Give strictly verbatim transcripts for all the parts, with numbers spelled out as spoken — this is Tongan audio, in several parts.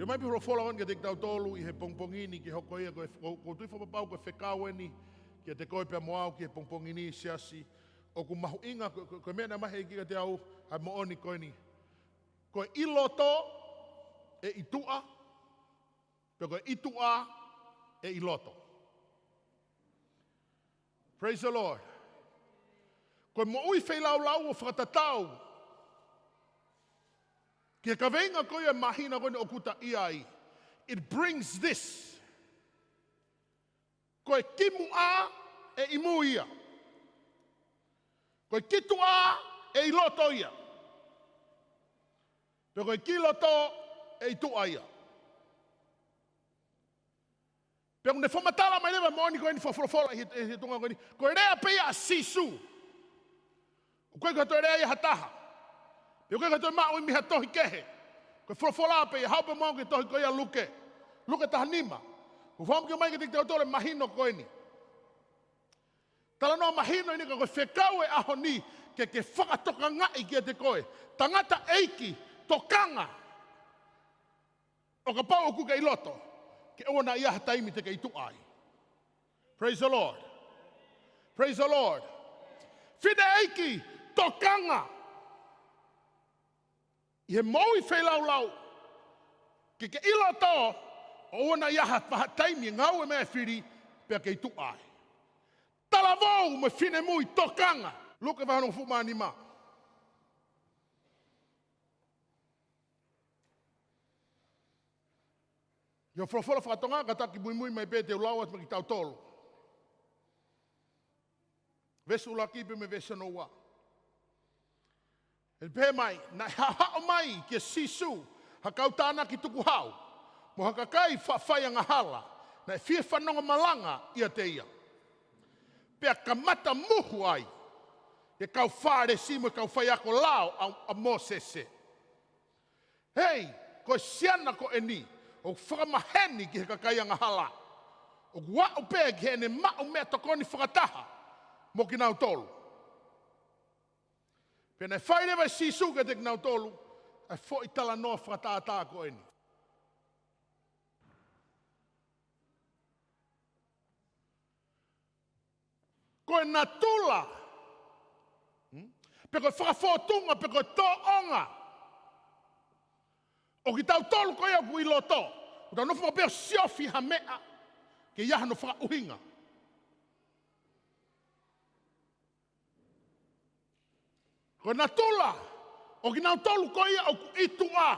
Mai pē folofola ʻoku ʻikai ke tau tolu ʻi he pongipongi ni ke hoko ia ko e, ko, ko tui fakapapau ko e fekau eni kiate koe pea mo au ki he pongipongi ni, siasi. ʻOku mahuʻinga ko, ko, ko e meʻa naʻe ʻomai he ʻEiki kiate au, ʻa e moʻoni ko eni. Ko e ʻi loto ʻe ʻi tuʻa, pe ko e ʻi tuʻa ʻe ʻi loto. Praise the Lord. Ko e moʻui feilaulau ʻo fakatatau ki he kaveinga ko ia e māhina ko eni ʻoku ta ʻi ai. It brings this. Ko e ki muʻa ʻe ʻi mui ia. Ko e ki tuʻa ʻe ʻi loto ia. Pe ko e ki loto ʻe ʻi tuʻa ia. Pea ʻoku ne fakamatala mai leva moʻoni ko eni fakafolofola ʻi he, ʻi he tuʻunga ko eni. Ko e lea pē ia ʻa Sīsū. ʻOku ʻikai ko ha toe lea ia ha taha. Pea ʻoku ʻikai ko ha toe maʻu ia mei ha tohi kehe. Ko e folofola pē ia, haʻu pē mo au ki he tohi ko ia ʻa Luke. Luke taha nima. ʻOku fakaʻamu ke ʻomai kiate kitautolu e mahino ko eni. Talanoa mahino eni ka ko e fekau e ʻaho ni ke, ke fakatokangaʻi kiate koe. Tangataʻeiki, tokanga. ʻO kapau ʻoku ke ʻi loto, ke ʻoua naʻa ʻi ai ha taimi te ke ʻi tuʻa ai. Praise the Lord. Praise the Lord. Fineʻeiki, tokanga. ʻI he moʻui feilaulau, ke ke ʻi loto, ʻoua naʻa ʻi ai ha, ha taimi ngāue meʻa fili, pea ke ʻi tuʻa ai. Talavou mo e finemui, tokanga. Luke vahe hongofulu mā nima. ʻI he folofola faka-Tonga, kātaki muimui mai pē te u lau atu maʻa kitautolu. Veesi ʻuluaki pea mo e veesi hono ua. ʻE pehē mai, naʻe haʻohaʻo mai kia Sīsū ha kau tānaki tukuhau, mo ha kakai faʻa faiangahala, naʻe fie fanongo malanga ʻiate ia. Pea kamata muhu ai e kau Fālesi mo e kau faiako lao ʻa, ʻa Mōsese. Hei, ko e siana ko eni, ʻoku fakamaheni ki he kakai angahala. ʻOku aʻu pē ki heʻene maʻu meʻatokoni fakataha mo kinautolu. Pea naʻe fai leva ʻe Sīsū kiate kinautolu ʻa e foʻi talanoa fakatātā ko eni. Ko e natula, hmm? Pe ko e fakafōtunga, pe ko e tōʻonga ʻo kitautolu ko ia ʻoku ʻi loto. ʻOku tau nofo maʻu pē ʻo siofi ha meʻa ke ʻi ai hano fakaʻuhinga. Ko e natula ʻo kinautolu ko ia ʻoku ʻi tuʻa,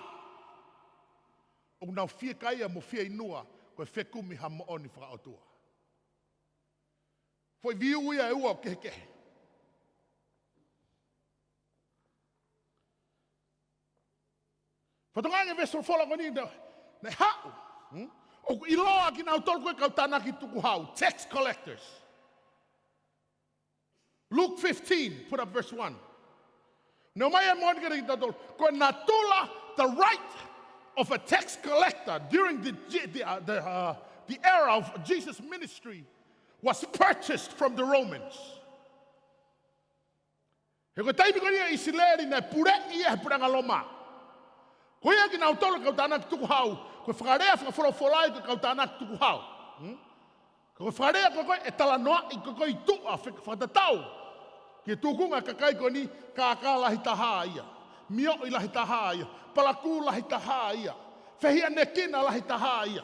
ʻoku nau fiekaia mo fieinua ko e fekumi ha moʻoni fakaʻotua. Foʻi viu ia ʻe ua ʻo kehekehe. Fakatokangaʻi e veesi folofola ko eni naʻe, naʻe haʻu. Hmm? ʻOku ʻiloa kinautolu ko e kau tānaki tukuhau, tax collectors. Luke fifteen, put up verse one. Naʻe ʻomai e moʻoni kiate kitautolu. Ko e natula, the right of a tax collector during the, the, uh, the, uh, the era of Jesus' ministry was purchased from the Romans. He ko e taimi ko ia ʻIsileli naʻe puleʻi ia he puleʻanga Loma. Ko ia kinautolu kau tānaki tukuhau, ko e fakalea fakafolofola ia ko e kau tānaki tukuhau. Hmm? Ko e fakalea ko ē ʻe talanoaʻi ko ē ʻi tuʻa fe-, fakatatau ki he tukunga kakai ko eni, kākā lahi taha ia, mioʻi lahi taha ia, palakū lahi taha ia, fehiʻanekina lahi taha ia.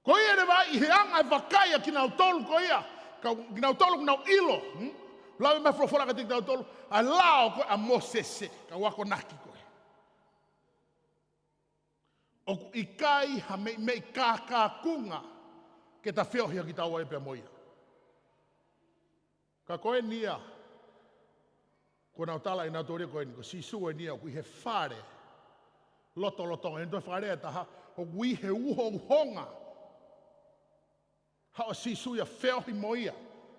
Ko ia leva ʻi he anga e vakai ʻa kinautolu ko ia, ka kinautolu ʻoku nau ʻilo, hmm? Lau e meʻa folofola kiate kitautolu, ʻa e lao ko ē ʻa Mōsese, kau akonaki ko ē. ʻOku ʻikai ha meimei kākākunga ke ta feohi ʻaki taua ia pea mo ia. Ka ko eni ia, kuo nau tala ʻe nautolu ia ko eni, ko Sīsū eni ia ʻoku ʻi he fale lotolotonga, ʻi he toe fakalea ʻe taha, ʻoku ʻi he uhouhonga. Haʻu ʻa Sīsū ia feohi mo ia.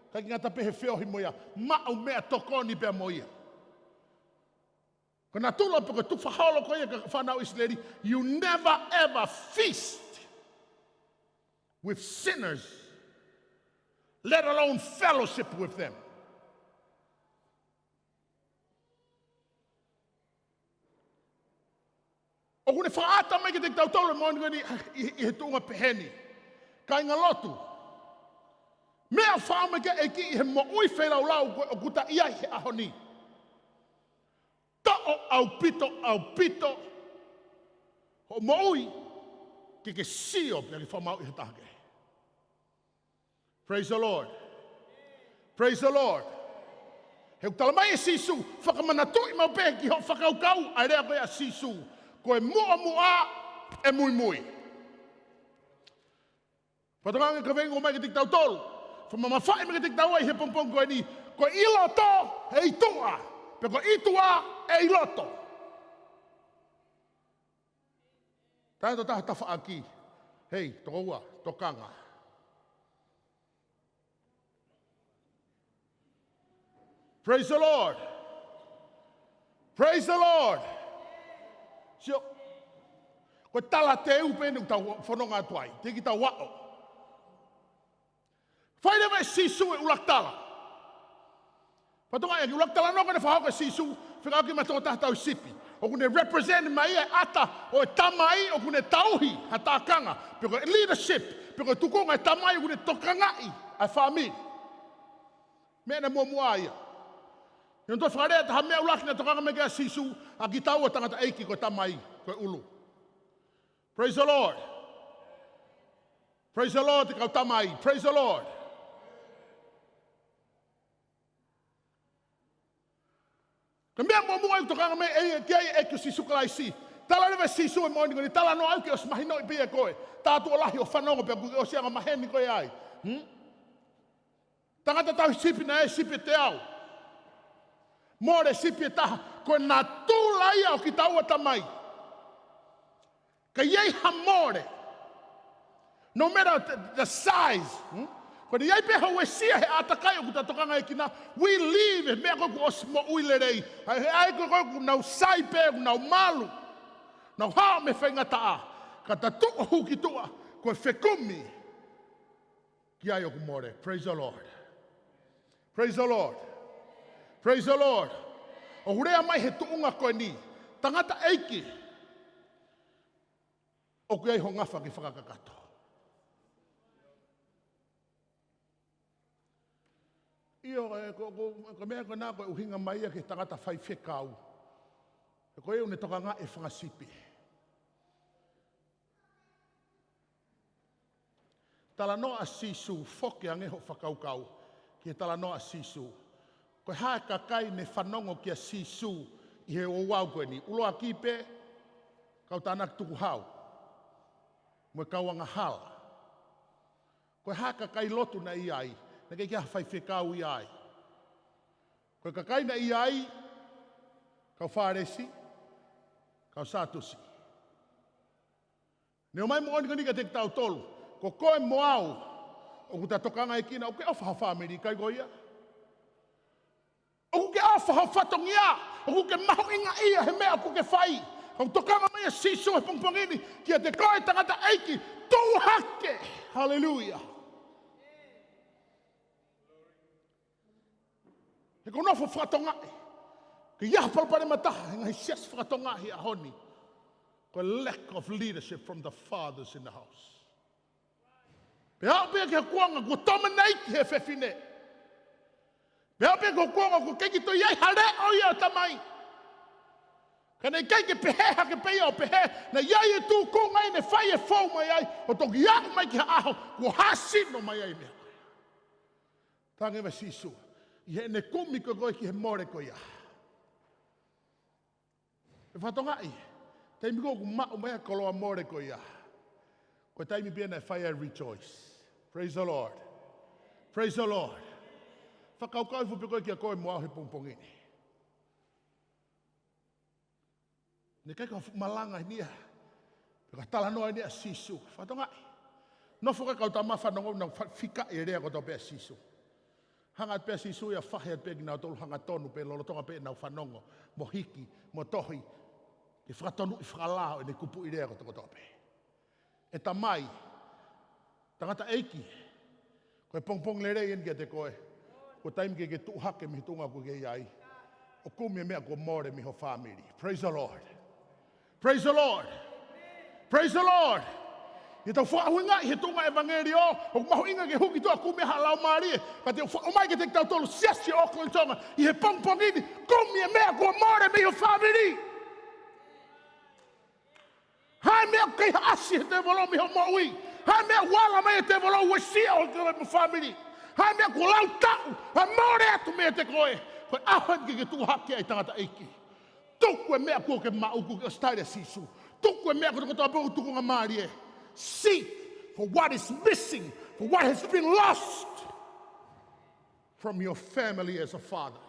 ʻIkai ke ngata pē he feohi mo ia, maʻu meʻatokoni pea mo ia. Ko e natula pe ko e tukufakaholo ko ia ki he fānau ʻIsileli, you never ever feast with sinners, let alone fellowship with them. ʻOku ne fakaʻata mai kiate kitautolu e moʻoni ko eni ʻi, ʻi he tuʻunga peheni. Kāinga lotu. Meʻa ʻoku faʻa mai ki he ʻEiki ʻi he moʻui feilaulau ko ē ʻoku ta ʻi ai he ʻaho ni. Toʻo ʻaupito, ʻaupito hoʻo moʻui ke ke sio pea ke fakamaauʻi ha taha kehe. Praise the Lord. Praise the Lord. He ʻoku tala mai ʻe Sīsū, fakamanatuʻi maʻu pē ki hoʻo fakakaukau ʻa e lea ko ia ʻa Sīsū. Ko e muʻomuʻa ʻe muimui. Fakatokanga ka vengo mai kiate kitautolu. Fakamamafaʻi mai kiate kitaua ʻi he pongipongi ko eni. Ko e ʻi loto, ʻe ʻi tuʻa. Pe ko e ʻi tuʻa, ʻe ʻi loto. Tae to taha tafaʻaki. Hei, tokoua, tokanga. Praise the Lord. Praise the Lord. Sio, ko e talateu pē eni ʻoku tau fononga atu ai. Teʻeki ke tau aʻu. Fai leva ʻe Sīsū e ʻuluaki tala. Fakatokanga ki he ʻuluaki talanoa ko ē naʻe fakahoko ʻe Sīsū, fekauʻaki mo e tokotaha tauhi sipi. ʻOku ne represent mai e ʻata ʻo e tamai, ʻoku ne tauhi ha tākanga. Pe ko e leadership, pe ko e tukunga e tamai, ʻoku ne tokangaʻi ʻa e fāmili. Meʻa naʻe muʻomuʻa ia. He ʻoku toe fakalea taha meʻa ʻuluaki naʻe tokanga mai ki ai ʻa Sīsū, ʻa kitaua tangataʻeiki ko e tamai, ko e ʻulu. Praise the Lord. Praise the Lord, te kau tamai. Praise the Lord. Ka meʻa muʻomuʻa ʻoku tokanga mai ai ki ai ʻEiki ko Sīsū Kalaisi. Tala leva ʻe Sīsū e moʻoni ko eni, talanoa au ke ʻosi mahinoʻi pē ia ʻe koe. Tātuʻo lahi ʻo fanongo pea kuo ke ʻosi anga maheni koe ai. Hmm? Tangata tauhi sipi naʻe sipi ʻe teau. Mole sipi ʻe taha. Ko e natula ia ʻo kitaua tamai. Ka ʻi ai ha mole. No matter the, the size. Hmm? Ko ʻene ʻi ai pē ha uesia he ʻātakai ʻoku ta tokanga ki ai, we live, meʻa ko ē kuo ʻosi moʻui lelei. ʻA e, ʻa e ko ē ʻoku nau sai pē, ʻoku nau malu. Nau hao mei he faingataʻa. Ka ta tuʻu ʻo hū ki tuʻa, ko e fekumi ki ai ʻoku mole. Praise the Lord. Praise the Lord. Praise the Lord. ʻOku lea mai he tuʻunga ko eni. Tangataʻeiki. ʻOku ʻi ai ho ngafa ke fakakakato. ʻIo, e, ko, ko, ko e meʻa ko ena ko e ʻuhinga mai ia ki he tangata faifekau. He ko ia ʻoku ne tokangaʻi e fanga sipi. Talanoa ʻa Sīsū, foki ange hoʻo fakakaukau ki he talanoa ʻa Sīsū. Ko e hā e kakai ne fanongo kia Sīsū ʻi he ouau ko eni? ʻUluaki pē, kau tānaki tukuhau. Mo e kau angahala. Ko e hā e kakai lotu naʻe ʻi ai? Naʻe ʻikai ke ʻi ai ha faifekau ia ai. Ko e kakai naʻe ʻi ai, kau Fālesi, kau Sātusi. Ne ʻomai moʻoni ko eni kiate kitautolu. Ko koe mo au, ʻoku ta tokanga ki ai, ʻoku ke ʻofa ho fāmili, ʻikai ko ia? ʻOku ke ʻofa ho fatongia, ʻoku ke mahuʻingaʻia he meʻa ʻoku ke fai. ʻOku tokanga mai ʻa Sīsū he pongipongi ni kiate koe tangataʻeiki, tuʻu hake. Haleluia. He ko e nofo fakatonga ē. Ko ia ha palopalema taha he ngaahi siasi fakatonga he ʻaho ni. Ko e lack of leadership from the fathers in the house. Pea aʻu pē ki he kuonga kuo dominate he fefine. Pea aʻu pē ki he kuonga kuo ʻikai ke toe ʻi ai ha leʻo ia ʻo e tamai. Ka naʻe ʻikai ke pehē hake pē ia ʻo pehē, naʻe ʻi ai e tūkunga ia naʻe fai e fou mai ai, ʻo toki aʻu mai ki ha ʻaho kuo hāsino mai ai meʻa. Tala ange ʻe Sīsū, ʻi heʻene kumi ko ē koe ki he mole ko ia. ʻE fakatonga ē, taimi ko ē ʻoku maʻu mai ai e koloa mole ko ia, ko e taimi pē ia naʻe fai ai e rejoice. Praise the Lord. Praise the Lord. Fakakaukau hifo pē koe kia koe mo au he pongipongi ni. Naʻe ʻikai ke fuʻu malanga eni ia. Pea ka talanoa eni ʻa Sīsū. Fakatonga ē. Nofo ko ē kau tama fanongo, nau fa-, fika e lea kotoa pē ʻa Sīsū. Hanga atu pē ʻa Sīsū ia ʻo fahe atu pē kinautolu hangatonu pē lolotonga pē ʻenau fanongo, mo hiki, mo tohi, ke fakatonuʻi fakalao ʻene kupuʻi lea kotokotoa pē. ʻE tamai, tangataʻeiki, ko e pongipongi lelei eni kiate koe. Ko e taimi ke ke tuʻu hake mei he tuʻunga ʻoku ke ʻi ai, ʻo kumi e meʻa kuo mole mei ho fāmili. Praise the Lord. Praise the Lord. Praise the Lord. ʻI heʻetau fakaʻuhingaʻi he tuʻunga ʻevangeliō, ʻoku mahuʻinga ke hū ki tuʻa kumi ha laumālie, ka te u faʻa ʻomai kiate kitautolu siasi ʻo ʻOkalendi Tonga, ʻi he pongipongi ni, kumi e meʻa kuo mole mei ho fāmili. Hā e meʻa ʻoku kaihaʻasi he tēvolo mei hoʻo moʻui? Hā e meʻa ʻoku ala mai e tēvolo ʻo uesia ʻa koe mo ho fāmili? Hā e meʻa kuo lau taʻu, ʻa e mole atu meiate koe? Ko e ʻaho eni ke ke tuʻu hake ai tangataʻeiki. Tuku e meʻa kuo ke maʻu, kuo ke ʻosi tali ʻa Sīsū. Tuku e meʻa kotokotoa pē ʻoku tukungamālie. Seek for what is missing, for what has been lost from your family as a father.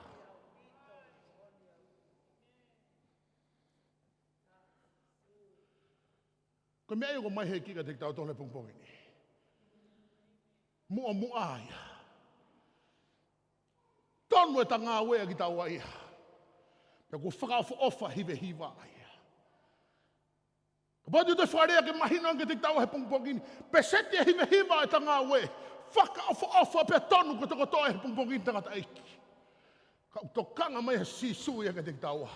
Ko e meʻa ia ʻoku ʻomai he ʻEiki kiate kitautolu he pongipongi ni. Muʻomuʻa ia. Tonu e ngāue ʻa kitaua ia. Pea kuo fakaʻofoʻofa hivehiva ia. Kapau te u toe fakalea ke mahino ange kiate kitaua he pongipongi ni, peseti ʻe hivehiva ʻeta ngāue, fakaʻofoʻofa pea tonu kotokotoa he pongipongi ni tangataʻeiki. Ka ʻoku tokanga mai ʻa Sīsū ia kiate kitaua.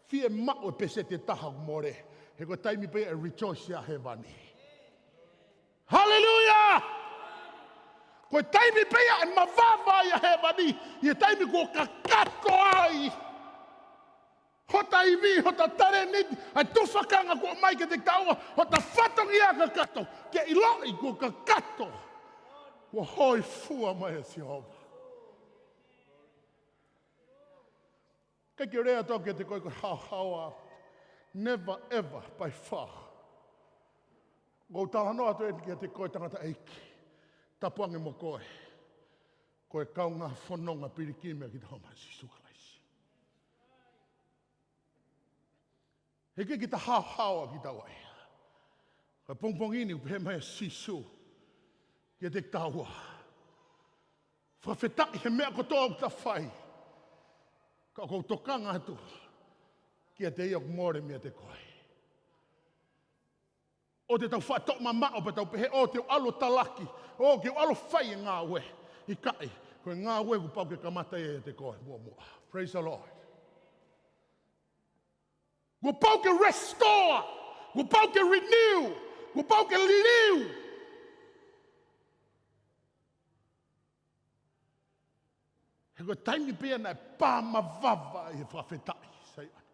Fiemaʻu e peseti ʻe taha ʻoku mole. He ko e taimi pē ia ʻe rejoice ai ʻa hēvani. Haleluia! Ko e taimi pē ia ʻe mavava ai ʻa hēvani, ʻi he taimi kuo kakato ai hota ivi, hota talēniti, ʻa e tufakanga kuo ʻomai kiate kitaua, hota fatongia kakato, ke ʻiloʻi kuo kakato, kuo hōifua mai ʻa Sihova. Kae ke u lea atu kiate koe ko e haohaoa, never ever by far. ʻOku ou talanoa atu eni kiate koe tangataʻeiki, tapu ange mo koe, ko e kaungā fononga pilikimi ʻa kitaua mo Sīsū Kalaisi. He ʻikai ke ta haohaoa kitaua ia. Ka pongipongi ni ʻoku pehē mai ʻa Sīsū kiate kitaua, fakafetaʻi he meʻa kotoa ʻoku ta fai. Ka ʻoku ou tokanga atu kiate ia ʻoku mole meiate koe. ʻOua te tau faʻa toʻo mamaʻo pea tau pehē, ʻoua te u ʻalu ʻo talaki, ʻoua ke u ʻalu ʻo fai e ngāue. ʻIkai, ko e ngāue kuo pau ke kamata ia ʻiate koe muʻomuʻa. Praise the Lord. Kuo pau ke restore, kuo pau ke renew, kuo pau ke liliu. He ko e taimi pē ia naʻe pā mavava ai he fakafetaʻi, Saione.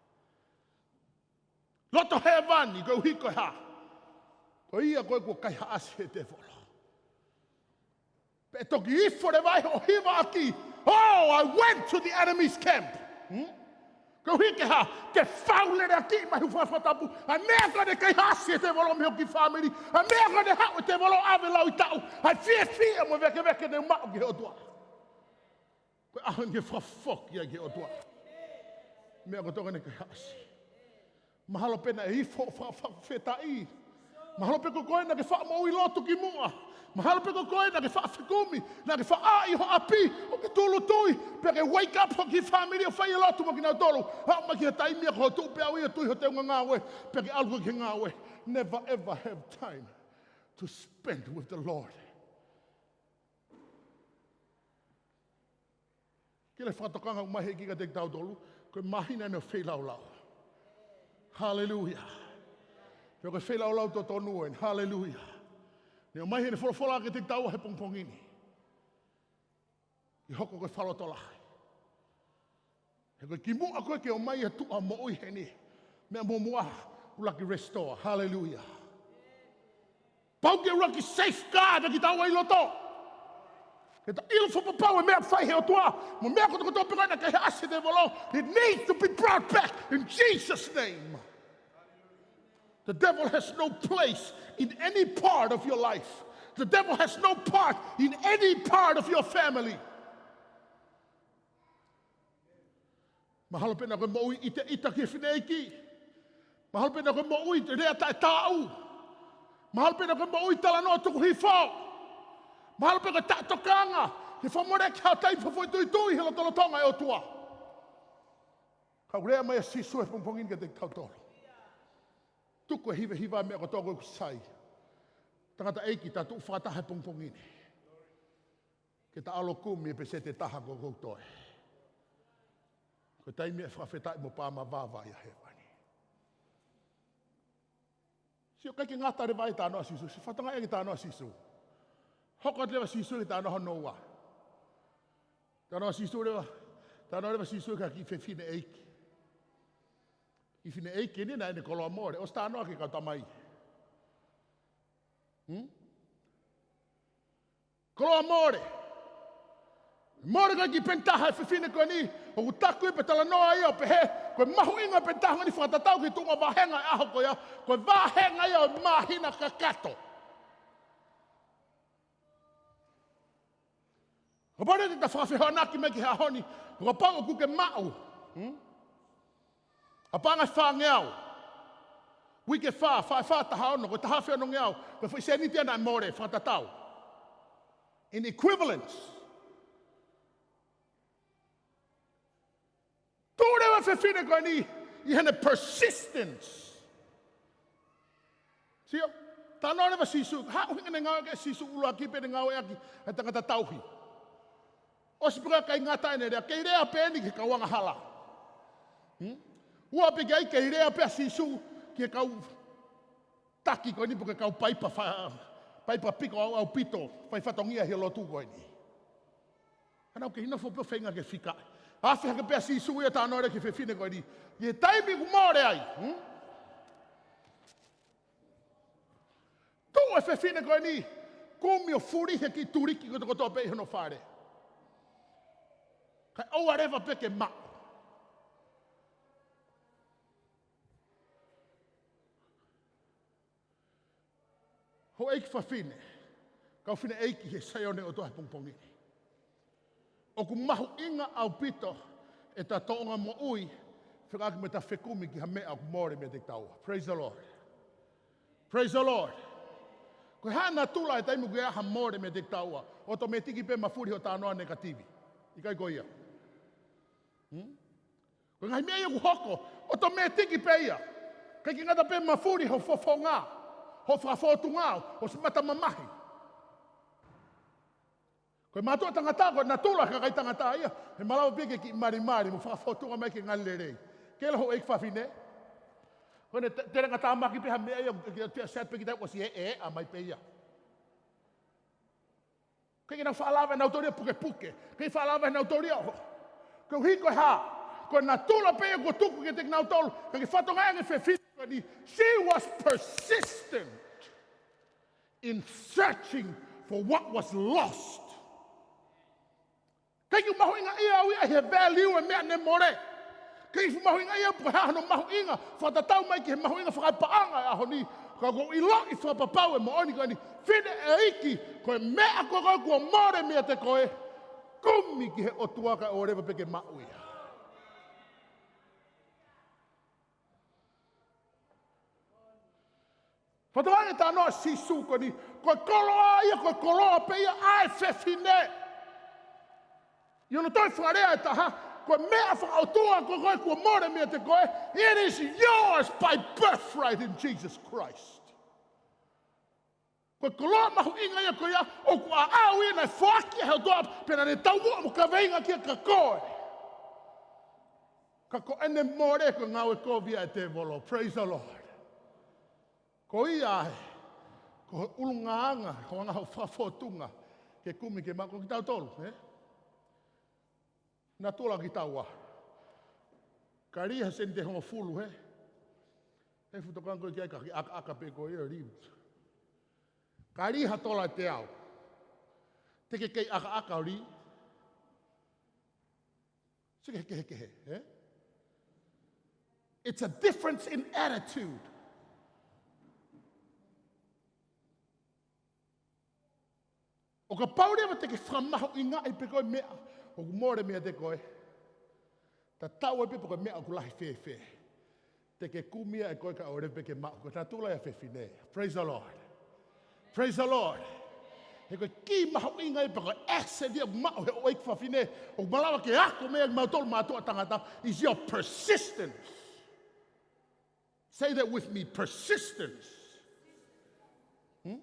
Loto hēvani, koeʻuhi ko e hā? Ko ia ko ē kuo kaihaʻasi he tēvolo. Pea toki ifo leva ai hoʻo hivaʻaki, "Oh, I went to the enemy's camp." Hmm? Koeʻuhi ke hā? Ke fau leleakiʻi mai ho fakatapu ʻa e meʻa ko ē naʻe kaihaʻasi he tēvolo mei ho kiʻi fāmili, ʻa e meʻa ko ē naʻe haʻu e tēvolo ʻo ʻave lau ʻi taʻu, ʻa e fiefia mo e vēkeveke naʻe maʻu ki he ʻOtua. Ko e ʻaho ni ke fakafoki ai ki he ʻOtua meʻa kotoa naʻe kaihaʻasi. Mahalo pē naʻe ifo fa-, fa-, fakafetaʻi. Mahalo pē ko koe naʻa ke faʻa moʻui lotu kimuʻa. Mahalo pē ko koe naʻa ke faʻa fekumi, naʻa ke faʻa ʻā ʻi ho ʻapi ʻo ke tūʻulutui, pea ke wake up ho kiʻi fāmili ʻo fai e lotu mo kinautolu. Aʻu mai ki he taimi ia ko hoʻo tuʻu pē ʻaʻau ia ʻo tui ho teunga ngāue, pea ke ʻalu koe ki he ngāue. Never ever have time to spend with the Lord. Ke le fakatokanga ʻoku ʻomai he ʻEiki kiate kitautolu, ko e māhina eni ʻo e feilaulau. Haleluia. Pea ko e feilaulau totonu eni. Haleluia. Naʻe ʻomai heʻene folofola kiate kitaua he pongipongi ni, ke hoko ko e fakalotolahi. He ko e kimuʻa ko ē ke ʻomai ʻa e tuʻa moʻui heni, meʻa muʻomuʻa, ʻuluaki restore. Haleluia. Pau ke ʻuluaki safeguard ʻa kitaua ʻi loto. Ke ta ʻilo fakapapau e meʻa ʻoku fai he ʻOtua, mo e meʻa kotokotoa pē ko ē naʻe kaihaʻasi he tēvolo. It needs to be brought back in Jesus' name. The devil has no place in any part of your life. The devil has no part in any part of your family. Mahalo pē naʻa ko e moʻui ʻiteʻita ki he fineʻeiki. Mahalo pē naʻa ko e moʻui lea taʻetaau. Mahalo pē naʻa ko e moʻui talanoa tukuhifo. Mahalo pē ko e taʻetokanga, ke fakamoleki ha taimi fakafoʻituitui he lotolotonga ʻo e ʻOtua. Ka ʻoku lea mai ʻa Sīsū he pongipongi ni kiate kitautolu, tuku e hivehiva, meʻa kotoa ko ē ʻoku sai. Tangataʻeiki, ta tuʻu fakataha he pongipongi ni ke ta ʻalu ʻo kumi e peseti ʻe taha kuo ʻosi toe. Ko e taimi ʻe fakafetaʻi mo pā mavava ai ʻa hēvani. Sio, ʻikai ke ngata leva ʻi he talanoa ʻa Sīsū, sio, fakatātā ange ki he talanoa ʻa Sīsū. Hoko atu leva ʻa Sīsū ki he talanoa hono ua. Talanoa ʻa Sīsū leva, talanoa leva ʻa Sīsū ki he kiʻi fefine ʻeiki. Kiʻi fefine ʻeiki eni naʻe ʻi ai ʻene koloa mole, ʻosi talanoa ki he kau tamai. Hmm? Koloa mole. Mole ko ē ki he peni taha ʻa e fefine ko eni, ʻoku taku ia pe talanoa ia ʻo pehē, ko e mahuʻinga peni taha ʻeni fakatatau ki he tuʻunga vāhenga ʻo e ʻaho ko ia, ko e vāhenga ia ʻo e māhina kakato. Kapau leva te ta fakafehoanaki mai ki he ʻaho ni, kapau ʻoku ke maʻu, hmm? ʻA e paʻanga ʻe fāngeau. Uike ʻe fā, fā ʻe fā taha ono, ko e taha afe onongeau, ko e foʻi sēniti ia naʻe mole, fakatatau. In equivalence. Tuʻu leva e fefine ko eni ʻi heʻene persistence. Sio, talanoa leva ʻa Sīsū, ha ʻuhinga ʻene ngāueʻaki ʻe Sīsū ʻuluaki pē ʻene ngāueʻaki ʻa e tangata tauhi. ʻOsi pē ko ē ʻikai ngata ʻene lea, kei lea pē eni ki he kau angahala. Hmm? Ua pē ki ai, kei lea pē ʻa Sīsū ki he kau taki ko eni pe ko e kau paipa fa-, paipa piko ʻaupito, fai fatongia he lotu ko eni. Ka nau kei nofo pē ʻo feinga ke fika. Afe hake pē ʻa Sīsū ia, talanoa leva ki he fefine ko eni. ʻI he taimi ʻoku mole ai, hmm? Tuʻu e fefine ko eni, kumi ʻo fuli he kiʻi tuliki kotokotoa pē ʻi hono fale. Kae ʻoua leva pē ke maʻu. Houʻeiki fafine, kau fefine ʻeiki he Saione ʻo e ʻOtua he pongipongi ni. ʻOku mahuʻinga ʻaupito ʻeta tōʻonga moʻui fekauʻaki mo ʻeta fekumi ki ha meʻa ʻoku mole meiate kitaua. Praise the Lord. Praise the Lord. Ko e hā e natula ʻo e taimi ʻoku ʻi ai ha mole meiate kitaua? ʻOtomētiki pē mafuli hoʻo talanoa negative. ʻIkai ko ia? Hmm? Ko e ngaahi meʻa ia ʻoku hoko, ʻotomētiki pē ia. ʻIkai ke ngata pē mafuli hoʻo fofonga, hoʻo fakafōtunga, hoʻo siʻi mata mamahi. Ko e mātuʻa tangata, ko e natula ʻo e kakai tangata ia, he malava pē ke kiʻi malimali mo fakafōtunga mai ki he ngali lelei. Ke lau houʻeiki fafine. Ko ʻene te-, telengatāmaki pē ha meʻa ia, ke, ke, ke, set pē kita ʻosi ʻe, ʻe, ʻa mai pē ia. ʻIkai ke nau faʻa lava ʻe nautolu ia ʻo pukepuke. ʻIkai faʻa lava ʻe nautolu ia ʻo. Koeʻuhi ko e hā? Ko e natula pē ia kuo tuku kiate kinautolu. Ka ke fakatokangaʻi ange e fefine ko eni. She was persistent in searching for what was lost. ʻIkai ke u mahuʻingaʻia au ia he value e meʻa naʻe mole. ʻIkai ke u mahuʻingaʻia pe ko e hā hono mahuʻinga, fakatatau mai ki he mahuʻinga fakaepaʻanga ʻo e ʻaho ni. Ka ʻoku ou ʻiloʻi fakapapau e moʻoni ko eni, fefine ʻeiki, ko e meʻa ko ē kuo mole meiate koe, kumi ki he ʻOtua kae ʻoua leva pē ke maʻu ia. Fakatokangaʻi e talanoa ʻa Sīsū ko eni, ko e koloa ia, ko e koloa pē ia ʻa e fefine. ʻI hono toe fakalea ʻe taha, ko e meʻa fakaʻotua ko ē kuo mole meiate koe, it is yours by birthright in Jesus Christ. Ko e koloa mahuʻinga ia ko ia, ʻoku ʻaʻau ia naʻe foaki ʻe he ʻOtua, pea naʻa ne taumuʻa mo kaveinga ki ai kia koe. Ka ko ʻene mole ko e ngāue kovi ia ʻa e tēvolo. Praise the Lord. Ko ia ai, ko e ʻulungaanga, ko e anga hoʻo fakafōtunga, ke kumi ke maʻu, ko kitautolu, ē? Natula kitaua. Kali ha sēniti ʻe hongofulu, ē? ʻE fuʻu tokanga ko ē ki ai ka ke ʻakaʻaka pē ko ia ʻo lī. Kali ha tola ʻe teau. Te ke kei ʻakaʻaka ʻo lī. Sio ki he kehekehe, ē? It's a difference in attitude. ʻO kapau leva te ke fakamahuʻingaʻi pē ko e meʻa ʻoku mole meiate koe, tatau ai pē pe ko e meʻa ʻoku lahi fēfē, te ke kumi ia ʻe koe kae ʻoua leva pē ke maʻu. Ko e natula ia ʻa e fefine. Praise the Lord. Praise the Lord. He ko e kī mahuʻinga ia pe ko e asset ia ʻoku maʻu ʻe he houʻeiki fafine, ʻoku malava ke ako mei ai kimautolu mātuʻa tangata, is your persistence. Say that with me, persistence. Hmm?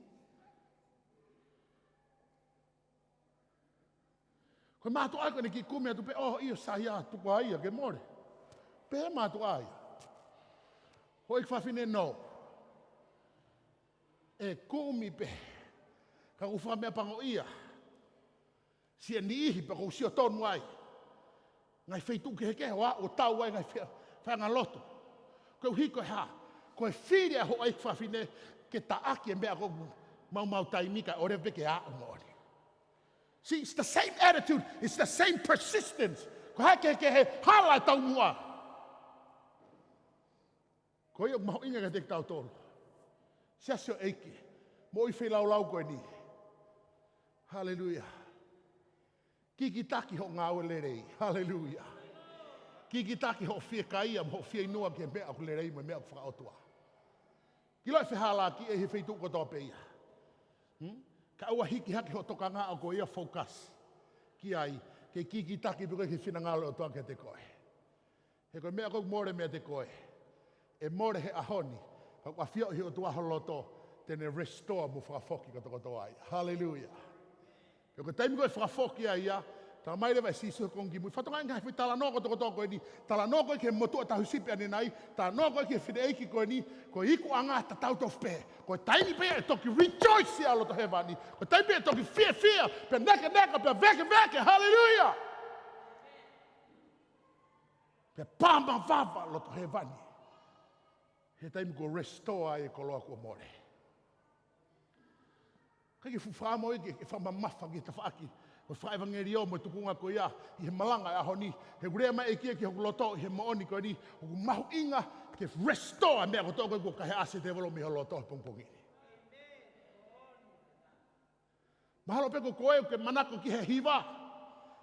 Ko e mātuʻa ko eni ke kumi atu pē, ʻo, ʻio, sai ia, tuku ā ia ke mole. Pehē mātuʻa ia. Houʻeiki fafine, no. ʻE kumi pē. Ka ʻoku fakameʻapangoʻia. Siʻa niʻihi pē ʻoku ou sio tonu ai. Ngaahi feituʻu kehekehe ʻo aʻu ʻo tau ai ngaahi fea-, faiʻanga lotu. Koeʻuhi ko e hā? Ko e fili ʻa e houʻeiki fafine ke taʻaki e meʻa ʻoku maumau taimi kae ʻoua pē ke aʻu moʻoni. See, it's the same attitude, it's the same persistence. Ko e hā e kehekehe? Hala e taumuʻa. Ko ia ʻoku mahuʻinga kiate kitautolu. Siasi ʻo e ʻEiki. Moʻui feilaulau ko eni. Haleluia. Kikitaki hoʻo ngāue lelei. Haleluia. Kikitaki hoʻo fiekaia mo hoʻo fieinua ki he meʻa ʻoku lelei mo e meʻa ʻoku fakaʻotua. Ke ʻiloʻi e fehālaaki ʻi he feituʻu kotoa pē ia. Hmm? Kae ʻoua hiki hake hoʻo tokanga ʻo ko ia focus ki ai, ke kikitaki pē koe ki he finangalo ʻo e ʻOtua kiate koe. He ko e meʻa ʻoku mole meiate koe, ʻe mole he ʻaho ni, ka ʻoku ʻafioʻi ʻe he ʻOtua ho loto, te ne restore mo fakafoki kotokotoa ai. Haleluia. Pea ko e taimi ko ē ʻe fakafoki ai ia, talamai leva ʻe Sīsū he konga kimui, fakatokangaʻi e ngaahi foʻi talanoa kotokotoa ko eni, talanoa ko ē ki he motuʻa tauhi sipi ʻanenai, talanoa ko ē ki he fineʻeiki ko eni, ko e ikuʻanga tatau tofu pē. Ko e taimi pē ia ʻe toki rejoice ai ʻa loto hēvani. Ko e taimi pē ia ʻe toki fiefia, pea nekeneka, pea vēkeveke. Haleluia. Pea pā mavava loto hēvani. He taimi kuo restore ai e koloa kuo mole. ʻIkai ke fuʻu fakamoʻoni ke, ke fakamamafa ki he tafaʻaki ʻo e fakaʻevangeliō mo e tuʻunga ko ia ʻi he malanga e ʻaho ni. He ʻoku lea mai e ʻEiki ki hoku loto ʻi he moʻoni ko eni, ʻoku mahuʻinga ke restore e meʻa kotoa ko ē kuo kahe ʻasi e tēvolo mei ho loto he pongipongi ni. Mahalo pē ko koe ʻoku ke manako ki he hiva.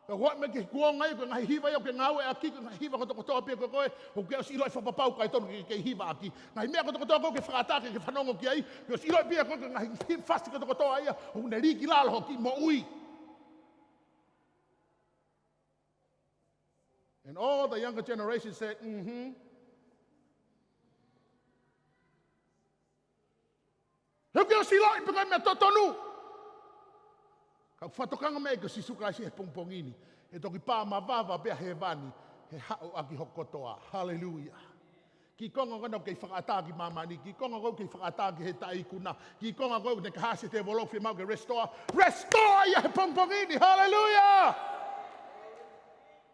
Ka ʻoku ʻomai ki he kuonga ia, ko e ngaahi hiva ia ʻoku ke ngāueʻaki, ko e ngaahi hiva kotokotoa pē ko koe, ʻoku ke ʻosi ʻiloʻi fakapapau ʻikai totonu ke, ke hivaʻaki. Ngaahi meʻa kotokotoa ko ē ʻoku ke fakaʻatā ke, ke fanongo ki ai, ke ʻosi ʻiloʻi pē ʻe koe ko e ngaahi hiva fasi kotokotoa ia, ʻoku ne lī ki lalo hoʻo kiʻi moʻui. And all the younger generation said, "Mm-hmm." He ʻoku ke ʻosi ʻiloʻi pē ko e meʻa totonu. Ka ʻoku fakatokanga mai ʻe Sīsū Kalaisi he pongipongi ni, ʻe toki pā mavava pē ʻa hēvani he haʻu ʻaki hoʻo kotoa. Haleluia. Kiʻi konga ko ena ʻoku kei fakaʻatā ki māmani, kiʻi konga ko ē ʻoku kei fakaʻatā ki he taʻeikuna, kiʻi konga ko ē ʻoku ne kahe ʻasi e tēvolo ʻoku fiemaʻu ke restore, restore ia he pongipongi ni. Haleluia.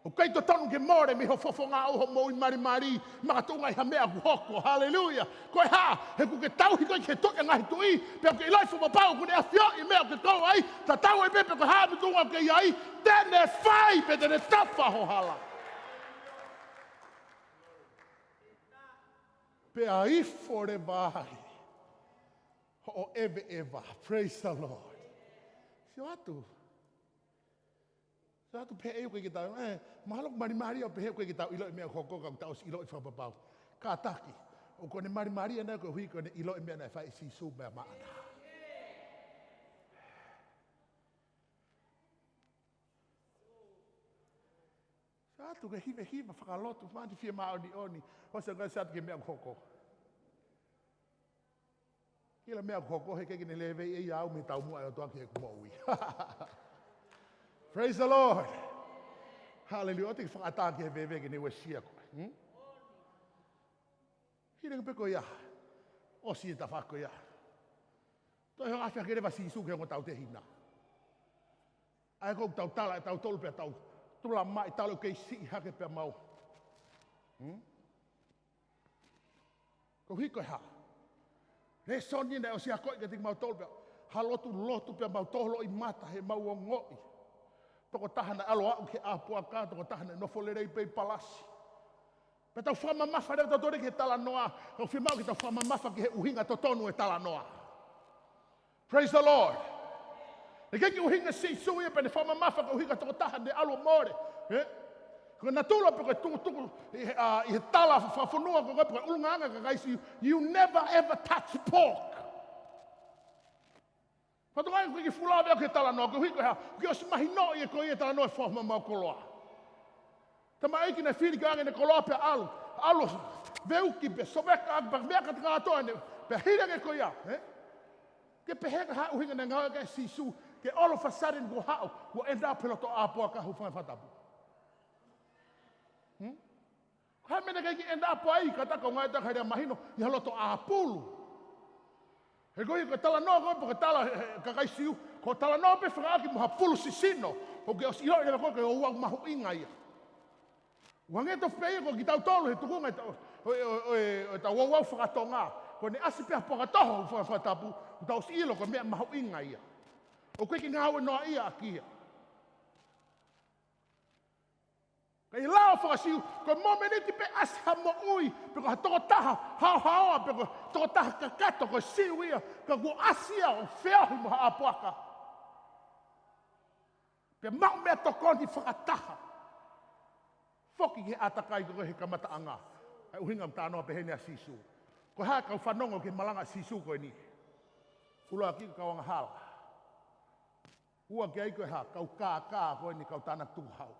ʻOku ʻikai totonu ke mole mei ho fofonga ʻo hoʻo moʻui malimali, makatuʻunga ʻi ha meʻa ʻoku hoko. Haleluia. Ko e hā? He ʻoku ke tauhi koe ki he Tuʻi ʻo e ngaahi tuʻi, pea ʻoku ke ʻiloʻi fakapapau ʻoku ne ʻafioʻi e meʻa ʻoku ke tō ai, tatau ai pē pe ko e hā e tuʻunga ʻoku ke ʻi ai, te ne fai pē, te ne tafa ho hala. Pea ifo leva ai hoʻo ʻeveʻeva. Praise the Lord. Sio atu. Sio atu pehē ʻoku ʻikai ke tau, eh, mahalo ʻoku malimali ʻo pehē ʻoku ʻikai ke tau ʻiloʻi e meʻa ʻoku hoko ka ʻoku tau ʻosi ʻiloʻi fakapapau. Kātaki. ʻOku ne malimali ʻana koeʻuhi ko ʻene ʻilo e meʻa naʻe fai ʻe Sīsū meʻa maʻana. Sio atu ke hivehiva fakalotu, mani fie māʻoniʻoni, ʻosi ʻa e sio atu ki he meʻa ʻoku hoko. Ki he meʻa ʻoku hoko he ʻikai ke ne lēvei ʻe ia au mei he taumuʻa ʻo e ʻOtua ki heʻeku moʻui. Praise the Lord. Hallelujah. ʻOua te ke fakaʻatā ki he veve ke ne uesia koe. Hmm? Hili ange pē ko ia. ʻOsi e tafaʻaki ko ia. Toe hanga ʻo afe hake leva ʻa Sīsū ki he ongo tautehina. ʻA ia ko ʻetau tala, ʻetau tolu pea tau tula mai talu kei siʻi hake pea mau. Hmm? Koeʻuhi ko e hā? Lēsoni naʻe ʻosi akoʻi kiate kimautolu pea ha lotu, lotu pea mau tō loʻimata he mau ongoʻi. Tokotaha naʻe ʻalu ʻo aʻu ki he ʻā puaka, tokotaha naʻe nofo lelei pē ʻi palasi. Pea tau fakamamafa leva tautolu ki he talanoa, ka ʻoku fiemaʻu ke tau fakamamafa ki he ʻuhinga totonu e talanoa. Praise the Lord. Naʻe ʻikai ke ʻuhinga Sīsū ia pea ne fakamamafa ko e ʻuhinga tokotaha naʻe ʻalu ʻo mole. Eh? Ko e natula pē ko e tukutuku ʻi he, ah, ʻi he tala fakafonua ko ē, ko e ʻulungaanga ʻa e kakai Siu, you never ever touch pork. Fakatokangaʻi ʻoku ʻikai ke fuʻu lave au ki he talanoa, koeʻuhi ko e hā, ʻoku ke ʻosi mahinoʻi ʻe koe ia e talanoa e fakamamafa koloa. Tamaiki naʻe fili ke ʻoange ʻene koloa pea ʻalu. ʻAlu ʻo veuki pē, soveka ʻaki pē, meʻa kātoa ʻene, pea hili ange ko ia, eh? Ke pehē ko e hā e ʻuhinga naʻe ngāueʻaki ai ʻe Sīsū, ke all of a sudden kuo haʻu, kuo end up he loto ʻā puaka, hūfanga he fakatapu. Hmm? Ko e hā e meʻa naʻe ʻikai ke end up ai, kātaki ʻo ngāueʻaki ha lea mahino, ʻi ha loto ʻā pulu. He ko e, ko e talanoa ko ē, pe ko e tala ʻa e, ʻa e kakai Siu, ko e talanoa pē fekauʻaki mo ha pulu sisino, ʻoku ke ʻosi ʻilo leva ko ē ko e ouau mahuʻinga ia. ʻOku hangē tofu pē ia ko kitautolu he tukunga ʻo e tau, ʻo e, ʻo e, ʻo e, ʻo e tau ouau fakatonga. Ko ʻene ʻasi pē ha puaka toho he faka-, fakatapu, ʻoku tau ʻosi ʻilo ko e meʻa mahuʻinga ia. ʻOku ʻikai ke ngāue noaʻia ʻaki ia. Ka ʻi he lao faka-Siu, ko e momeniti pē ʻasi ha moʻui, pe ko ha tokotaha haohaoa, pe ko e tokotaha kakato, ko e Siu ia, ka kuo ʻasi ia ʻo feohi mo ha ʻā puaka. Pea maʻu meʻatokoni fakataha. Foki ki he ʻātakai ko ē he kamataʻanga. ʻA e ʻuhinga ʻoku talanoa pehē ni ʻa Sīsū. Ko e hā e kau fanongo ki he malanga ʻa Sīsū ko eni? ʻUluaki, kau angahala. Ua ki ai ko e hā? Kau kākā ko eni, kau tānaki tukuhau.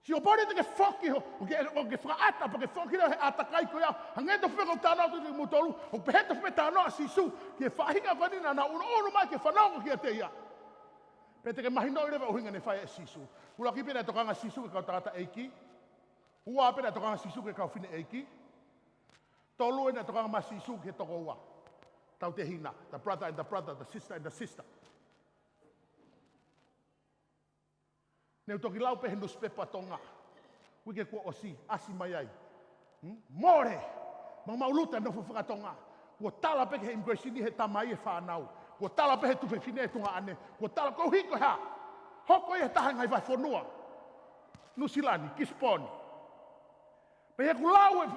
Sio pau leva te ke foki ho, ʻo ke, ʻo ke fakaʻata, pea ke foki leva he ʻātakai ko ia. Hangē tofu pē ko ʻeku talanoa atu kiate kimoutolu, ʻoku pehē tofu pē talanoa ʻa Sīsū ki he faʻahinga ko eni naʻa nau ʻunuʻunu mai ke fanongo kiate ia. Pea te ke mahinoʻi leva e ʻuhinga naʻe fai ʻe Sīsū. ʻUluaki pē naʻe tokanga ʻa Sīsū ki he kau tangataʻeiki. Ua pē naʻe tokanga ʻa Sīsū ki he kau fineʻeiki. Tolu ē naʻe tokanga mai ʻa Sīsū ki he tokoua. Tautehina, the brother and the brother, the sister and the sister. Ne u toki lau pē he nusipepa Tonga. Uike kuo ʻosi, ʻasi mai ai. Hmm? Mole! Maumau luta nofo fakatonga. Kuo tala pē ki he immigration ʻi he tamai e fānau. Kuo tala pē he tuofefine e tuongaʻane. Kuo tala koeʻuhi ko e hā? Hoko ia he taha e ngaahi vahefonua. Nuʻusila ni, Kisipooni. Pea ʻi heʻeku lau e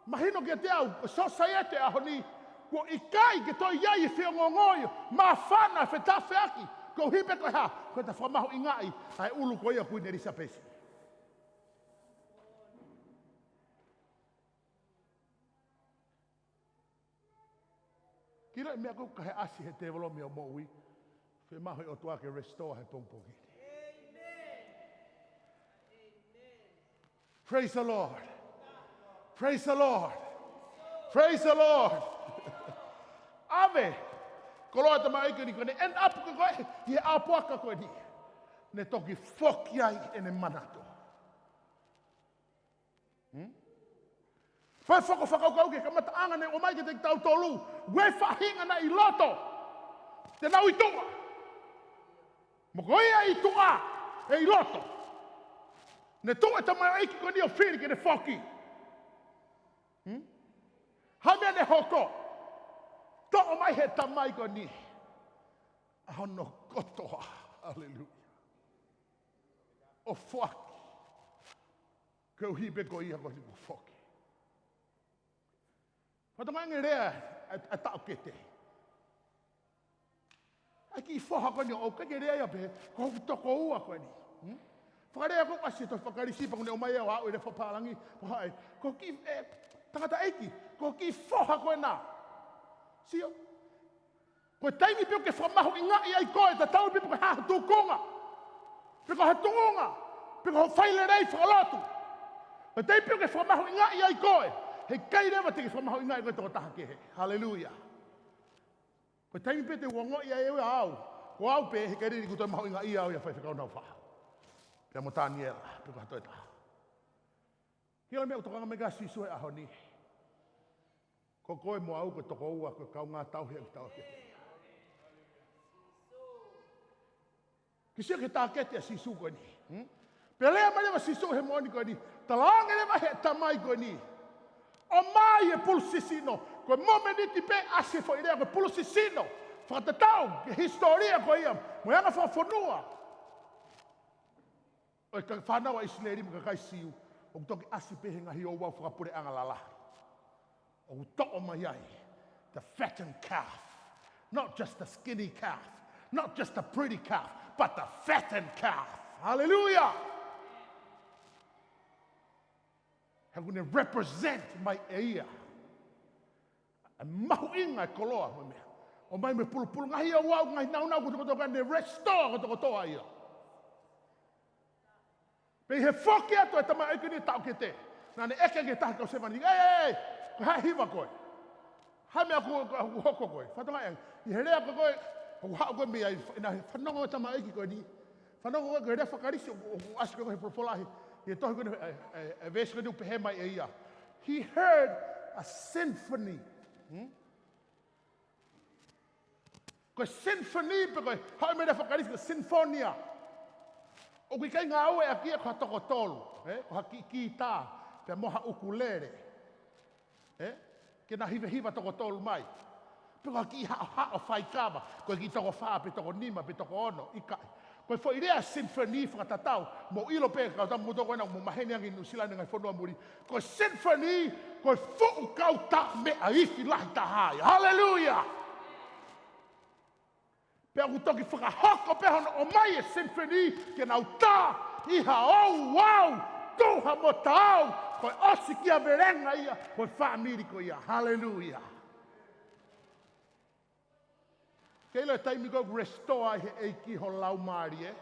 mahino kiate au, ko e sōsaieti ʻaho ni, kuo ʻikai ke toe ʻi ai e feongoongo ia, māfana, fetafeaki, koeʻuhi pē ko e hā, ko ʻeta fakamahuʻingaʻi ʻa e ʻulu ko ia ʻo Kuini ʻElisapesi. Kila e meʻa ko ē ʻoku ʻasi he tēvolo mei hoʻo moʻui, fiemaʻu he ʻOtua ke restore he pongipongi ni. Praise the Lord. Praise the Lord. Praise the Lord. ʻAve, koloa e tamaioʻeiki ko eni, ko ʻene end up ko ē, ʻi he ʻā puaka ko eni. Ne toki foki ai ʻene manatu. Hmm? Fai e foʻi fakakaukau ki he kamataʻanga naʻe ʻomai kiate kitautolu. Ko e faʻahinga naʻe ʻi loto. Te nau ʻi tuʻa. Mo ko ia ʻi tuʻa, ʻe ʻi loto. Ne tuʻu e tamaioʻeiki ko eni ʻo fili ke ne foki. Hmm? Hā e meʻa ne hoko? Toʻo mai he tamai ko eni ʻa hono kotoa. Haleluia. ʻO foaki. Koeʻuhi pē ko ia ko eni kuo foki. Fakatokangaʻi ange e lea ʻa, ʻa e taʻokete. ʻA e kiʻi foha ko eni ʻoku ʻikai ke lea ia pē, ko hoku tokoua ko eni. Hmm? Fakalea ko ē ʻoku ʻasi he tohi faka-Kalisi pea kuo ne ʻomai ia ʻo aʻu ʻi he fakapālangi, ko hai. Ko e kiʻi, ē, tangataʻeiki, ko e kiʻi foha ko ena. Sio? Ko e taimi pē ʻoku ke fakamahuʻingaʻi ai koe, tatau ai pē pe ko e hā ho tūkunga, pe ko ha tuʻunga, pe ko hoʻo failelei fakalotu. Ko e taimi pē ʻoku ke fakamahuʻingaʻi ai koe, heʻikai leva te ke fakamahuʻingaʻi koe e tokotaha kehe. Haleluia. Ko e taimi pē te u ongoʻi ai ʻe au, ko au pē, heʻikai leva ke u toe mahuʻingaʻia au ʻia Faifekau Naufahau. Pea mo Taniela, pe ko ha toe taha. Kila e meʻa ʻoku tokanga mai ki ai ʻa Sīsū he ʻaho ni. Ko koe mo au ko e tokoua, ko e kaungā tauhi ʻa kitautolu. Kiʻi sio ki he tāketi ʻa Sīsū ko eni. Hmm? Pea lea mai leva ʻa Sīsū he moʻoni ko eni. Talaange leva he tamai ko eni. ʻOmai e pulu sisino. Ko e momeniti pē ʻasi e foʻi lea ko e pulu sisino. Fakatatau ki he hisitōlia ko ia. Mo e anga fakafonua ʻo e ka-, fānau ʻa ʻIsileli mo e kakai Siu, ʻoku toki ʻasi pē he ngaahi ouau fakapuleʻanga lalahi. ʻOku toʻo mai ai the fattened calf. Not just the skinny calf. Not just the pretty calf, but the fattened calf. Hallelujah! He ʻoku ne represent mai ʻe ia ʻa e mahuʻinga e koloa mo e meʻa. ʻOmai mo e pulupulu, ngaahi ouau, ngaahi nāunau kotokotoa, ka ne restore kotokotoa ia. Pea ʻi he foki atu e tamaioʻeiki ni taʻokete, naʻa ne ʻeke ki he taha e kau sevāniti, "Ē, ē, ē, ko e hā e hiva koe? Hā e meʻa ʻoku, ʻoku, ʻoku hoko koe?" Fakatokangaʻi ange, ʻi he lea ko ē, ʻoku haʻu koe mei ai, naʻe fanongo e tamaioʻeiki ko eni. Fanongo ko ē ki he lea faka-Kalisi ʻoku, ʻoku ʻasi ko ē he folofola ʻi he, ʻi he tohi ko eni, ē, ē, ē, veesi ko eni ʻoku pehē mai ʻe ia. He heard a symphony Ko e symphony pe ko e, haʻu mei he lea faka-Kalisi ko e sinfonia. ʻOku ʻikai ngāueʻaki ia ko ha toko tolu, ē? Ko ha kiʻi kitā, pea mo ha ʻukulele. Ē? Ke na hivehiva toko tolu mai. Pe ko ha kiʻi haʻohaʻo faikava, ko e kiʻi toko fā, pe toko nima, pe toko ono, ʻikai. Ko e foʻi lea symphony fakatatau, mou ʻilo pē kau tama mou toko ena, mou maheni ange ʻi Nuʻusila ni ngaahi fonua muli. Ko e symphony, ko e fuʻu kautaha meʻa ifi lahi taha ia. Haleluia! Pea ʻoku toki fakahoko pē hono ʻomai e symphony ke nau tā ʻi ha ouau tuha mo taau, ko e ʻosikiavelenga ia, ko e fāmili ko ia. Haleluia. Ke ʻilo e taimi ko ē ʻoku restore ai he ʻEiki ho laumālie.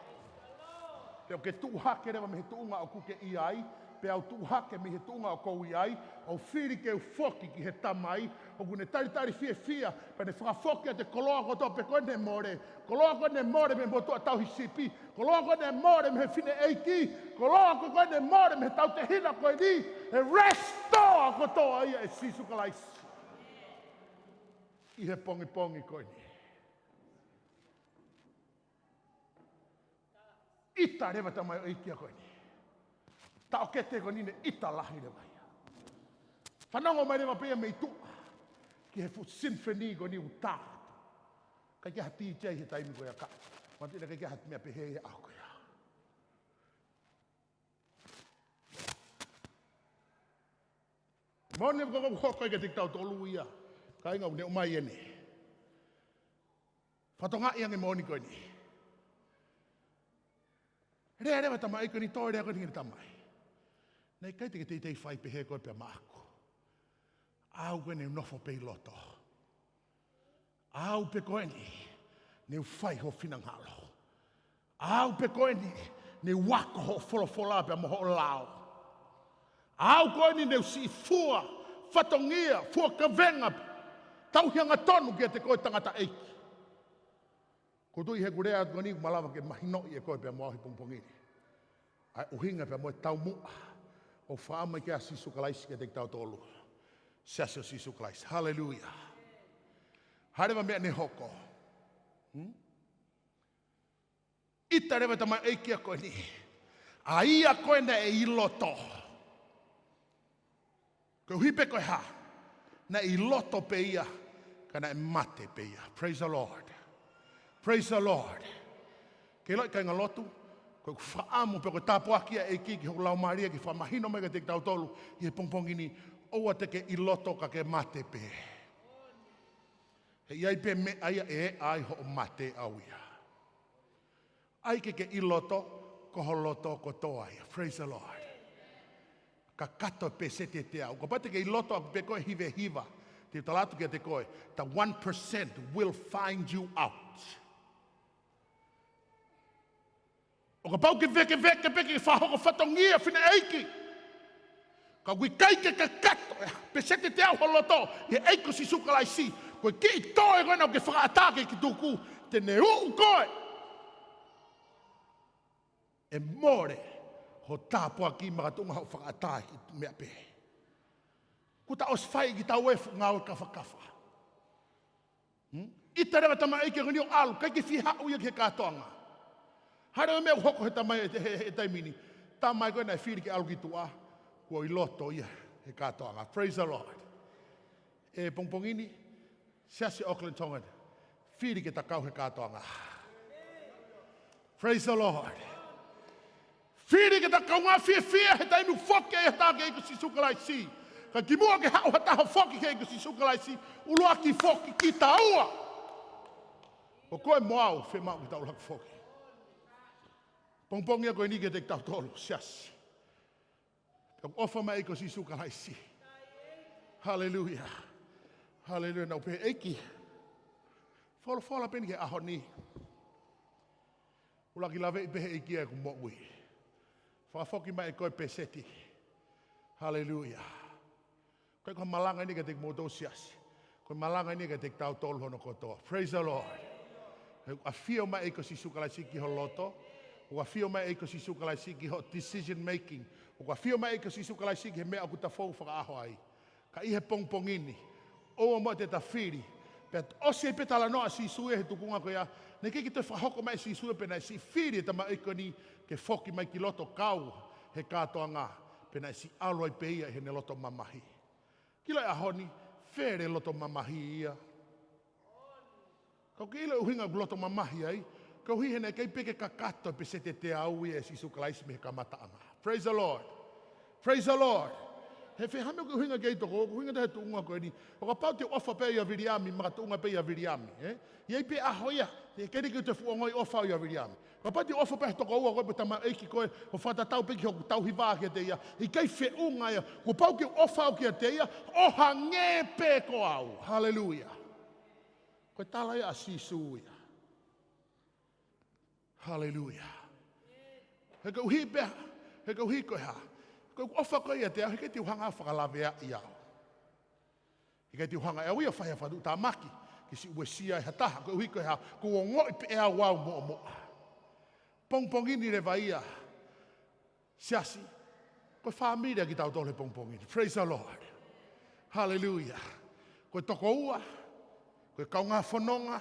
Pea ʻoku ke tuʻu hake leva mei he tuʻunga ʻoku ke ʻi ai, pea u tuʻu hake mei he tuʻunga ʻoku ou ʻi ai, ʻo fili ke u foki ki he Tamai, ʻoku ne talitali fiefia, pea ne fakafoki ʻa e koloa kotoa pē ko ē ne mole, koloa ko ē ne mole mei he motuʻa tauhi sipi, koloa ko ē ne mole mei he fineʻeiki, koloa ko ē ne mole mei he tautehina ko eni, ʻe restore kotoa ia ʻe Sīsū Kalaisi. ʻI he pongipongi ko eni. ʻIta leva tamaioʻeiki ko eni. Taʻokete ko eni ne ʻita lahi leva ia. Fanongo mai leva pē ia mei tuʻa ki he fuʻu symphony ko eni ʻoku tā atu. ʻIkai ke ʻi ai ha DJ he taimi ko ia ka. Manatuʻi naʻe ʻikai ke ʻi ai ha meʻa pehē he ʻaho ko ia. Moʻoni ko ʻoku hoko ai kiate kitautolu ia. Kāinga, ʻoku ne ʻomai eni. Fatongia ange moʻoni ko eni. Lea leva tamaioʻeiki ko eni, toe lea ko eni ki he Tamai. Naʻe ʻikai te ke teitei fai pehē koe pea maʻaku. ʻAu ko eni ne u nofo pē ʻi loto. ʻAu pē ko eni ne u fai ho finangalo. ʻAu pē ko eni ne u ako hoʻo folofola pea mo hoʻo lao. ʻAu ko eni ne u siʻi fua fatongia, fua kavenga, tauhi angatonu kiate koe tangataʻeiki. ʻOku ou tui he ʻoku lea atu ko eni ʻoku malava ke mahinoʻi ʻe koe pea mo au he pongipongi ni ʻa e ʻuhinga pea mo e taumuʻa ʻoku fakaʻamu mai ki ai ʻa Sīsū Kalaisi kiate kitautolu. Siasi ʻo Sīsū Kalaisi. Haleluia. Hā leva e meʻa ne hoko? Hmm? ʻIta leva tamaioʻeiki ko eni. ʻA ia ko ē naʻe ʻi loto. Koeʻuhi pē ko e hā? Naʻe ʻi loto pē ia, ka naʻe mate pē ia. Praise the Lord. Praise the Lord. Ke ʻiloʻi kāinga lotu, ko ʻeku fakaʻamu pē ko e tāpuaki ʻa e ʻEiki ki hoku laumālie ke fakamahino mai kiate kitautolu ʻi he pongipongi ni, ʻoua te ke ʻi loto ka ke mate pē. He ʻi ai pē meʻa ia ʻe ʻai hoʻo mate ʻau ia. ʻAi ke ke ʻi loto, ko ho loto kotoa ia. Praise the Lord. Kakato e peseti ʻe teau. Kapau te ke ʻi loto ʻaupito pē koe hivehiva, te u tala atu kiate koe, the one percent will find you out. ʻO kapau ke vekeveke pē ke fakahoko fatongia fineʻeiki, ka ʻoku ʻikai ke kakato e peseti ʻe teau ho loto ʻi he ʻEiki ko Sīsū Kalaisi, ko e kiʻi toe ko ena ʻoku ke fakaʻatā ke ke tuku, te ne uʻu koe. ʻE mole ho tāpuaki makatuʻunga hoʻo fakaʻatā e kiʻi meʻa pehē. Kuo ta ʻosi fai ʻe kitaua e fuʻu ngāue kafakafa. Hmm? ʻIta leva tamaioʻeiki ko eni ʻo ʻalu, ʻikai ke fie haʻu ia ki he kātoanga. Hā leva e meʻa ʻoku hoko he tamai he, he, he taimi ni. Tamai ko ē naʻe fili ke ʻalu ki tuʻa, kuo ʻi loto ia he kātoanga. Praise the Lord. ʻE pongipongi ni, Siasi Auckland Tongan, fili ke ta kau he kātoanga. Praise the Lord. Fili ke ta kaungā fiefia he taimi ʻoku foki ai ha taha ki he ʻEiki ko Sīsū Kalaisi. Ka kimuʻa ke haʻu ha taha foki ki he ʻEiki ko Sīsū Kalaisi, ʻuluaki foki kitaua. Ko koe mo au, fiemaʻu ke ta ʻuluaki foki. Pongipongi ko eni kiate kitautolu, siasi. ʻOku ʻofa mai e ʻEiki ko Sīsū Kalaisi. Haleluia. Haleluia. Naʻa ku pehē ʻEiki, folofola pē eni ki he ʻaho ni. ʻUluaki laveʻi pē he ʻEiki ʻeku moʻui. Fakafoki mai ʻe koe e peseti. Haleluia. Ko e, ko e malanga eni kiate kimoutolu siasi. Ko e malanga eni kiate kitautolu hono kotoa. Praise the Lord. ʻOku ʻafio mai e ʻEiki ko Sīsū Kalaisi ki ho loto. ʻOku ʻafio mai e ʻEiki ko Sīsū Kalaisi ki ho decision making. ʻOku ʻafio mai e ʻEiki ko Sīsū Kalaisi ki he meʻa ʻoku ta fou fakaʻaho ai. Ka ʻi he pongipongi ni, ʻOua muʻa te ta fili. Pea ʻosi ai pē talanoa ʻa Sīsū ia he tuʻunga ko ia, naʻe ʻikai ke toe fakahoko mai ʻe Sīsū ia pe naʻe siʻi fili e tamaioʻeiki ko eni ke foki mai ki loto kau he kātoanga, pe naʻe siʻi ʻalu ai pē ia ʻi heʻene loto mamahi. Ki he ʻaho ni, fele loto mamahi ia. Ka ʻoku ke ʻilo e ʻuhinga ʻoku loto mamahi ai, koeʻuhi he naʻe ʻikai pē ke kakato e peseti ʻe teau ia ʻe Sīsū Kalaisi mei he kamataʻanga. Praise the Lord. Praise the Lord. He fēfē ha meʻa ʻoku ke ʻuhinga ki ai tokoua, ʻoku ʻuhinga atu he tuʻunga ko eni. ʻO kapau te u ʻofa pē ʻia Viliami, makatuʻunga pē ʻia Viliami, ē? ʻI ai pē ʻaho ia, he ʻikai ke u toe fuʻu ongoʻi ʻofa au ʻia Viliami. Kapau te u ʻofa pē he tokoua ko ē pe tamaioʻeiki ko ē, ʻo fakatatau pē ki hoku tauhi vā kiate ia, ʻikai feʻunga ia, kuo pau ke u ʻofa au kiate ia, ʻo hangē pē ko au. Haleluia. Ko e tala ia ʻa Sīsū ia. Haleluia. He koeʻuhi pē, he koeʻuhi ko e hā? Ko ʻeku ʻofa ko ē ʻiate au, he ʻikai te u hanga fakalaveaʻi au. He ʻikai te u hanga ʻe au ia ʻo fai ha fakatuʻutāmaki ke siʻi uesia ʻe ha taha, koeʻuhi ko e hā? Kuo u ongoʻi pē ʻe au au muʻomuʻa. Pongipongi ni leva ia, siasi, ko e fāmili ʻa kitautolu he pongipongi ni. Praise the Lord. Haleluia. Ko e tokoua, ko e kaungā fononga,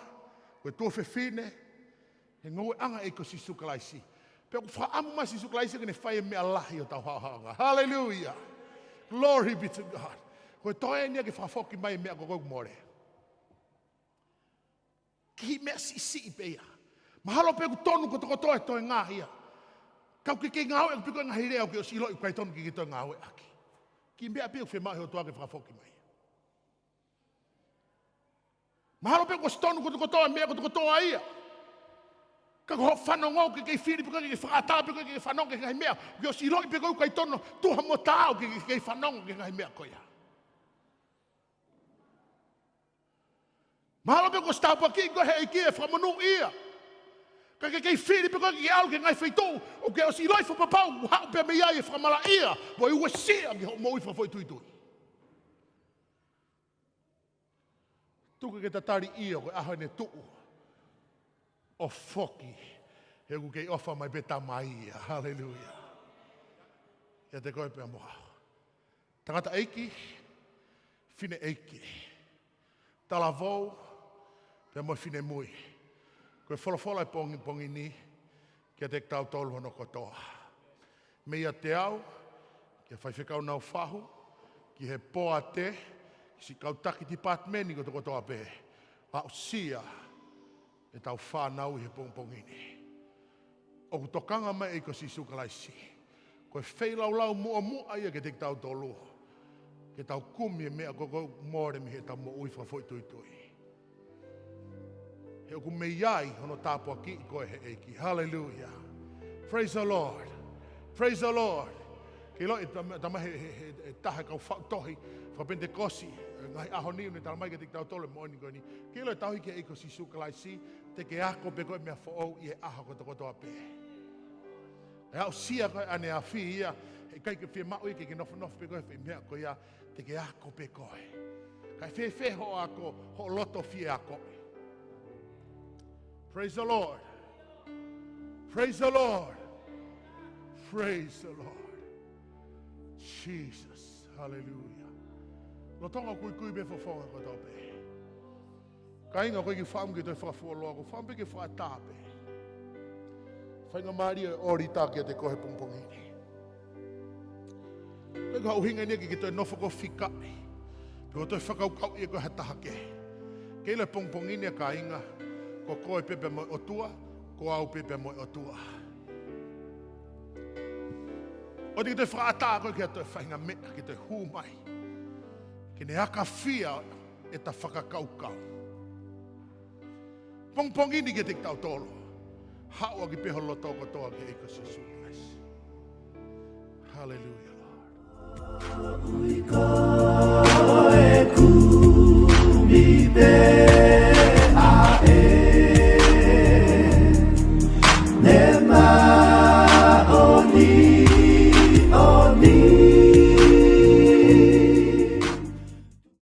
ko e tuofefine, he ngoueʻanga ʻo e ʻEiki ko Sīsū Kalaisi. Pea ʻoku fakaʻamu mai ʻa Sīsū Kalaisi ke ne fai e meʻa lahi ʻo ʻetau haohaoa. Haleluia. Glory be to God. Ko e toe eni ia ke fakafoki mai e meʻa ko ē ʻoku mole. Kiʻi meʻa siʻisiʻi pē ia. Mahalo pē ʻoku tonu kotokotoa e toenga ia. Ka ʻoku ke kei ngāueʻaki pē ko e ngaahi lea ʻoku ke ʻosi ʻiloʻi ʻoku ʻikai tonu ke ke toe ngāueʻaki. Kiʻi meʻa pē ʻoku fiemaʻu ʻe he ʻOtua ke fakafoki mai. Mahalo pē kuo ʻosi tonu kotokotoa e meʻa kotokotoa ia. Ka ko hoʻo fanongo ʻoku ke kei fili pē koe ke ke fakaʻatā pē koe ke ke fanongo ki he ngaahi meʻa ʻoku ke ʻosi ʻiloʻi pē koe ʻoku ʻikai tonu, tuha mo taau ke ke kei fanongo ki he ngaahi meʻa ko ia. Mahalo pē kuo ʻosi tāpuakiʻi koe ʻe he ʻEiki ʻe fakamonūʻia. Ka ke kei fili pē koe ke ke ʻalu ki he ngaahi feituʻu ʻoku ke ʻosi ʻiloʻi fakapapau ʻoku haʻu pē mei ai e fakamalaʻia mo e uesia ki hoʻo moʻui fakafoʻituitui. Tuku ke ta tali ʻio ko e ʻaho ʻene tuʻu ʻo foki, he ʻoku kei ʻofa mai pē Tamai ia. Haleluia. ʻIate koe pea mo au. Tangataʻeiki, fineʻeiki, talavou, pea mo e finemui. Ko e folofola ʻo e pongipongi ni kiate kitautolu hono kotoa. Mei ʻiate au, ki he faifekau Naufahu, ki he poate, ki siʻi kau taki tipatimeni kotokotoa pē, aʻusia ʻetau fānau ʻi he pongipongi ni. ʻOku tokanga mai e ʻEiki ko Sīsū Kalaisi, ko e feilaulau muʻomuʻa ia kiate kitautolu, ke tau kumi e meʻa ko ē ʻoku mole mei heʻetau moʻui fakafoʻituitui. He ʻoku mei ai hono tāpuakiʻi koe ʻe he ʻEiki. Haleluia. Praise the Lord. Praise the Lord. Ke ʻilo e tama-, tama he, he, he, he taha e kau faʻu tohi fakapenitekosi, e ngaahi ʻaho ni, ʻoku ne talamai kiate kitautolu e moʻoni ko eni. Ke ʻilo e tauhi ki he ʻEiki ko Sīsū Kalaisi, te ke ako pē koe meʻa foʻou ʻi he ʻaho kotokotoa pē. ʻE aʻusia koe ʻaneafi ia, he ʻikai ke fiemaʻu ia ke ke nofonofo pē koe he foʻi meʻa ko ia, te ke ako pē koe. Kae fēfē hoʻo ako, hoʻo loto fie ako. Praise the Lord. Praise the Lord. Praise the Lord. Jesus. Hallelujah. Lolotonga kuikui pē fofonga kotoa pē. Kāinga, ko e kiʻi fakaʻamu ke toe fakafuoloa, ko e fakaʻamu pē ke fakaʻatā pē. Faingamālie ʻo e ʻōlita kiate koe he pongipongi ni. Ko e ʻuhinga eni ke ke toe nofo koe ʻo fikaʻi, pe ko e toe fakakaukauʻi ʻe koe ha taha kehe. Ke ʻilo he pongipongi ni ʻe kāinga, ko koe pē pea mo e ʻOtua, ko au pē pea mo e ʻOtua. ʻOua te ke toe fakaʻatā koe ki ha toe faʻahinga meʻa ke toe hū mai ke ne akafia ʻeta fakakaukau. Pongipongi ni kiate kitautolu, haʻu ʻaki pē ho loto kotoa ki he ʻEiki ko Sīsū Kalaisi. Hallelujah, Lord.